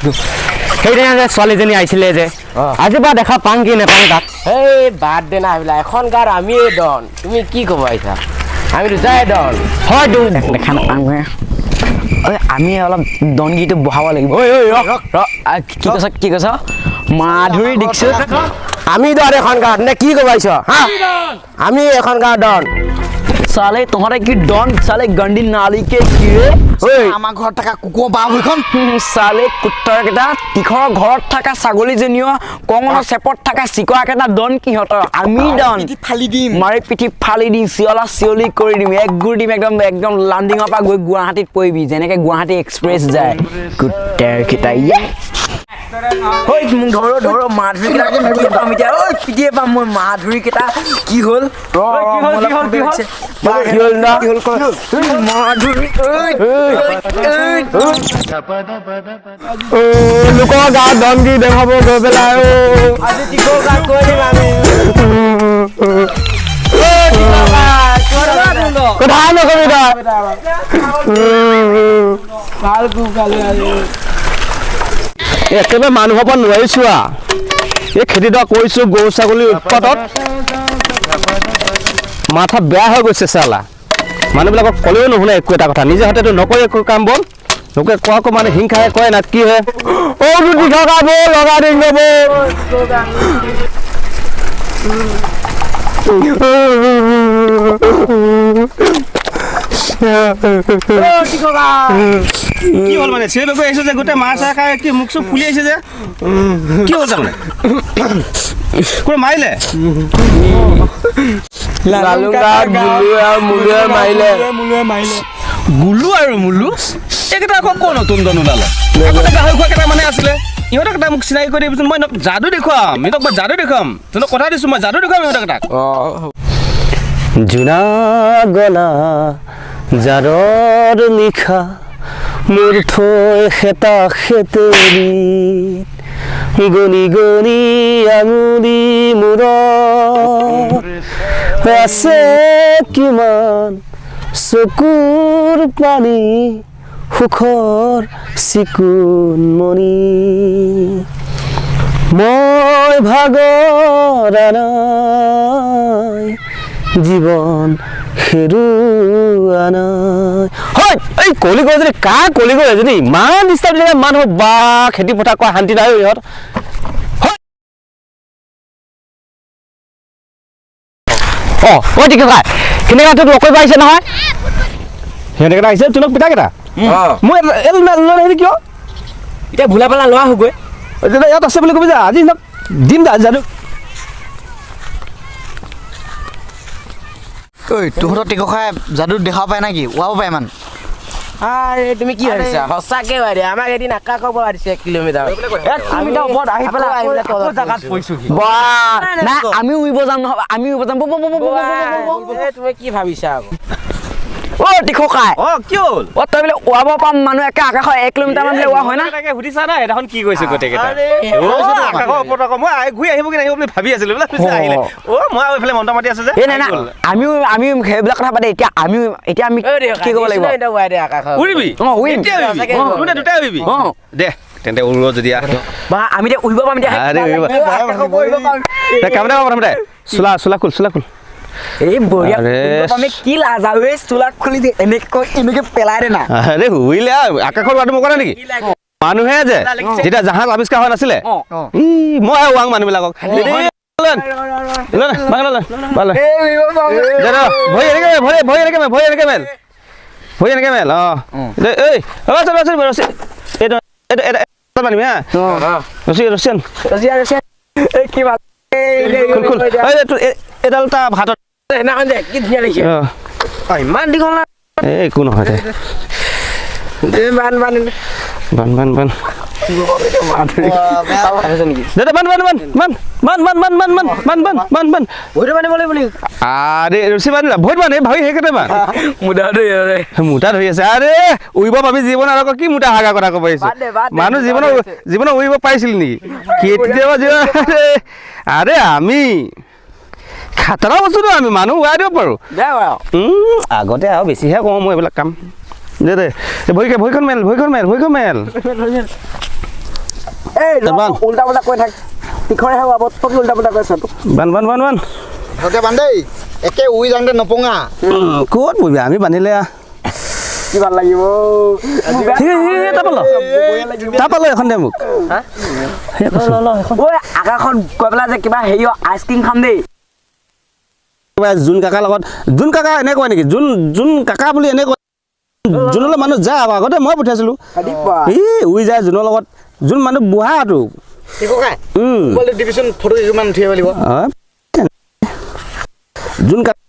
সেইদিনা যে ছোৱালীজনী আহিছিলে যে, আজি বা দেখা পাং কি নেপাং তাক। এই বাদ দে না সেইবিলাক, এখন গাঁৱত আমিয়ে ডন। তুমি কি ক'ব আহিছা? আমি দুটাই ডন। হয়। দেখা নাপাং। ঐ, আমি অলপ দনগিটো বহাব লাগিব। ঐ ঐ, ৰ ৰ, কি কৈছ, কি কৈছ? মাধুৰী দীক্ষিত। আমি ডন এখন গাঁৱত নে কি ক'ব আহিছ হা? আমি এখন গাঁৱত ডন। চালে তহঁতে কি ডন, চালে গণ্ডি নালি কে কিৰে। ঐ। আমাৰ ঘৰত থকা কুকুৰ বাহ সেইখন। চালে কুত্তাৰকেইটা, তীখৰৰ ঘৰত থকা ছাগলীজনীও, কঙনৰ চেপত থকা চিকৰাকেইটা ডন কিহঁতৰ? আমি ডন। পিঠি ফালি দিম। মাৰি পিঠি ফালি দিম, চিয়লা চিয়লি কৰি দিম, এক গুৰ দিম, একদম একদম লাণ্ডিঙৰ পৰা গৈ গুৱাহাটীত পৰিবি, যেনেকে গুৱাহাটী এক্সপ্ৰেছ যায়। কুত্তাৰকেইটা ইয়া। ঐ, মোক ধৰো ধৰো, মাধুৰী কেইটা পিটিয়ে পাম এতিয়া। ঐ, পিটিয়ে পাম মই মাধুৰী কেইটা। কি হ'ল? ৰ ৰ, কি হ'ল, মোৰ কি হ'ল, কি হ'ল? কি হ'ল না? কি হ'ল ক? মাধুৰী, ঐ ঐ ঐ। লোকৰ গাঁৱত দনগি দেখাব গৈ পেলাই অ। আজি টিকৰ গাঁৱত কৈ দিম আমি। কথা নকবি তই। ভাল খালো আজি। একেবাৰে মানুহৰ পৰা নোৱাৰিছো আ। এই খেতিডৰা কৰিছো, গৰু ছাগলীৰ উৎপাতত মাথা বেয়া হৈ গৈছে চালা। মানুহবিলাকক ক'লেও নুশুনে একো এটা কথা, নিজে হাতেতো নকৰে একো কাম বন। লোকে কোৱা আকৌ মানে হিংসাহে কয় না কি হে? অ ৰুটি থকা বৌ লগাই দিম বৌ। কি হ'ল মানে, চিঞৰি বাগৰি আহিছে যে, গোটেই মাছ চাহ খাই কি মুখ চুখ ফুলি আহিছে যে, কি হ'ল তাৰমানে? কোনে মাৰিলে? লালুং গাঁৱত গুলু আৰু মুলুৱে মাৰিলে। গুলু আৰু মুলু এইকেইটা আকৌ ক'ৰ নতুন দন ওলালে? আগতে গাহৰি খোৱা কেইটা মানে আছিলে। ইহঁতক এটা মোক চিনাকি কৰি দিবিচোন, মই ইহঁতক যাদু দেখুৱাম। ইহঁতক মই যাদু দেখুৱাম, তহঁতক কথা দিছোঁ, মই যাদু দেখুৱাম ইহঁতক এটাক। জোনা গলা জাৰৰ নিশা মোৰ থৈ খেতা খেতেৰিত গণি গণি আঙুলি মূৰত আছে কিমান চকুৰ পানী, সুখৰ চিকুণ মণি। মই ভাগৰা নাই, জীৱন হেৰুৱা নাই। হয়, এই কলি গৈ যদি কা কলি গৈ যদি ইমান ডিষ্টাৰ্ব দিলে মানুহ বা খেতি পথাৰ কৰা শান্তি নাই ইহঁত। অ ঐ ঠিক আছে, কেনেকুৱা তোক লগ কৰিব আহিছে নহয়? সিহঁতে আহিছে তোক পিতা কেইটা। মই লৈ নাহিলি কিয়? এতিয়া ভুলা পেলা লোৱা হ'বগৈ। তেতিয়া ইয়াত আছে বুলি কবি যা। আজি সিহঁতক দিম যা যাদু। ঐ, তহঁতৰ টিকো খাই যাদু দেখাব পাৰে নেকি? ওলাব পাৰে মানে? আৰে, তুমি কি ভাবিছা? সঁচাকে ভাই, আমাক এদিন আকাশৰ পৰা দিছে 1 কিলোমিটাৰ। 1 কিলোমিটাৰ ওপৰত আহি পেলাই আকৌ জেগাত পৰিছোহি। নাই, আমি উৰিব যাম নহয়, আমি উৰিব যাম। ব, ব, ব, ব, ব, ব, ব, ব, ব। তুমি কি ভাবিছা আকৌ? অ তীখকাই। অ, কি হ'ল? অ, তই বোলে উৰাব পাম মানুহ একে আকাশৰ 1 কিলোমিটাৰ মান বোলে উৰা হয় না? তাকে সুধিছা না, সেইদিনাখন কি কৈছে গোটেইকেইটা? অ, আকাশৰ ওপৰত আকৌ মই ঘূৰি আহিব কি নাহিব বুলি ভাবি আছিলো বোলে, পিছে আহিলে। অ, মই আৰু এইফালে মন্ত্ৰ মাতি আছে যে। এই নাই নাই, আমিও সেইবিলাক কথা পাতে। এতিয়া আমিও, এতিয়া আমি কি কৰিব লাগিব? উৰিবি? অ, উৰিম। এতিয়া উৰিবি? অ। তহঁতে দুটাই উৰিবি? অ। দে তেন্তে, উৰুৱ যদি আহ। বা, আমি এতিয়া উৰিব পাম এতিয়া। আৰে, উৰিব। দে, কাম এটা কৰ প্ৰথমতে, চোলা চোলা খোল, চোলা খোল। এই বঢ়িয়া। আৰে। উৰিব পাম। কি লাজ আৰু, এই চোলা খুলি দে, এনেকৈ এনেকৈ পেলাই দে না। আৰে, উৰিলে আৰু আকাশৰ উৰাটো মই কৰা নেকি? মানুহে যে যেতিয়া জাহাজ আৱিষ্কাৰ হোৱা নাছিলে, ই মই ওৱাং মানুহবিলাকক লৈ নে, বাংলা লৈ, বাংলা। দে, দে, ভৰি এনেকে মেল, ভৰি ভৰি এনেকে মেল, ভৰি এনেকে মেল, ভৰি এনেকে মেল। অ দে, এই ৰচোন ৰচোন ৰচি, এইটো এইটো এইটো এইটো বান্ধিবি হা। ৰছী ৰছী আন। এই কি ভাল। খুল খুল, এই এইটো এইডাল তাৰ হাতত। সেইদিনাখন যে কি ধুনীয়া লাগিছে। অ। ইমান দীঘল না। এই একো নহয় দে। বান বান। বান বান বান। দে দে, বান বান বান বান বান বান বান বান বান বান বান বান বান। ভৰিটো বান্ধিব লাগিব নেকি? আৰে, ৰছী বান্ধিলা, ভৰিত বান্ধে, ভাবি সেইকেইটা বান্ধ। মুদা ধৰি আছে। মোটা ধৰি আছে। আৰে, উৰিব পাবি জীৱন আৰু আকৌ কি মোটা হাগা কথা ক'ব আহিছো? বাদ দে, বাদ দে, মানুহ মোটা জীৱনত ধৰি আছে। জীৱনত উৰিব পাৰিছিল নেকি কেতিয়াবা জীৱন? আৰে আৰে, আমি খাতৰা বস্তুটো, আমি মানুহ উৰাই দিব পাৰোঁ। দে বাৰু। আগতে আৰু বেছিহে কওঁ মই এইবিলাক কাম। দে দে, এই ভৰিখন মেল, ভৰিখন মেল, ভৰিখন মেল। এই বান। উল্টা পুল্টা কৈ থাক, তীখৰেহে ওলাব, তই উল্টা পুল্টা কৈ আছ। বান বান বান বান। ভালকে বান্ধ দেই, একে উৰি যাওঁতে নপঙা। ক'ত বহিবি আমি বান্ধিলে? কি ভাল লাগিব। তাৰপা ল, তাৰপা ল এখন দে মোক। ঐ, আকাশত গৈ পেলাই যে কিবা হেৰি আইচক্ৰীম খাম দেই। কিবা জোন কাকাৰ লগত, জোন কাকা এনে কয় নেকি? জোন জোন কাকা বুলি এনে কয়। জোনলৈ মানুহ যায় আকৌ, আগতে মই পঠিয়াইছিলোঁ। ই উৰি যায় জোনৰ লগত। জোন মানুহ বুঢ়াটো। ককাই, মোবাইলটো দিবিচোন, ফটো কেইখনমান উঠি আহিব লাগিব। জোন কাকা।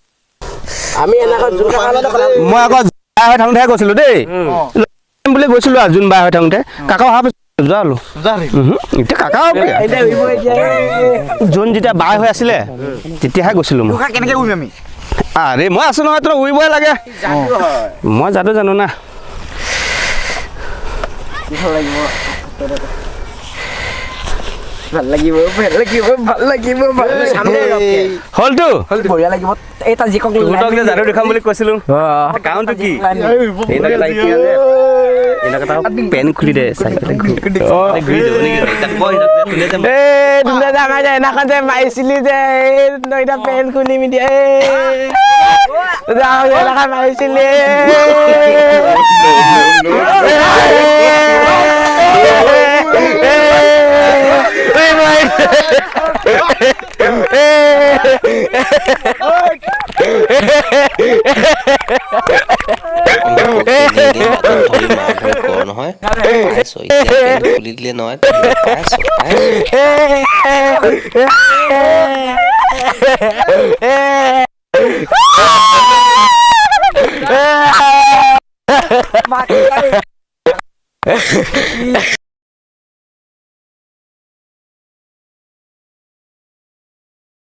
আমি এনেকৈ জোন কাকাৰ লগত কথা মই আকৌ বাই হৈ থাকোঁতেহে গৈছিলোঁ দেই বুলি গৈছিলোঁ আৰু জোন বাই হৈ থাকোঁতে কাকা অহাৰ পিছত যোৱা হ'লো। এতিয়া কাকা জোন যেতিয়া বাই হৈ আছিলে তেতিয়াহে গৈছিলোঁ মই। ককাই, কেনেকৈ উৰিম আমি? আৰে মই আছোঁ নহয়, তই উৰিবই লাগে। মই যাদু জানো না। ভাল লাগিব, ভাল লাগিব, ভাল লাগিব, ভাল লাগিব। হ'লতো। বঢ়িয়া লাগিব। এই তাত যিকক তহঁতক যে যাদু দেখাম বুলি কৈছিলোঁ, কাৰণটো কি? পেন খুলি দে, চাৰিফালে ঘূৰি যাব নেকি? এই তোলে যে আমাৰ যে এনাখন যে মাৰিছিলি যে, এই তই এতিয়া পেন খুলি মিলি, এই তই আমাক যে এনাখন মাৰিছিলি। নহয়, পাইছ? এতিয়া পেন খুলি দিলে নহয়। পাইছ, পাইছ।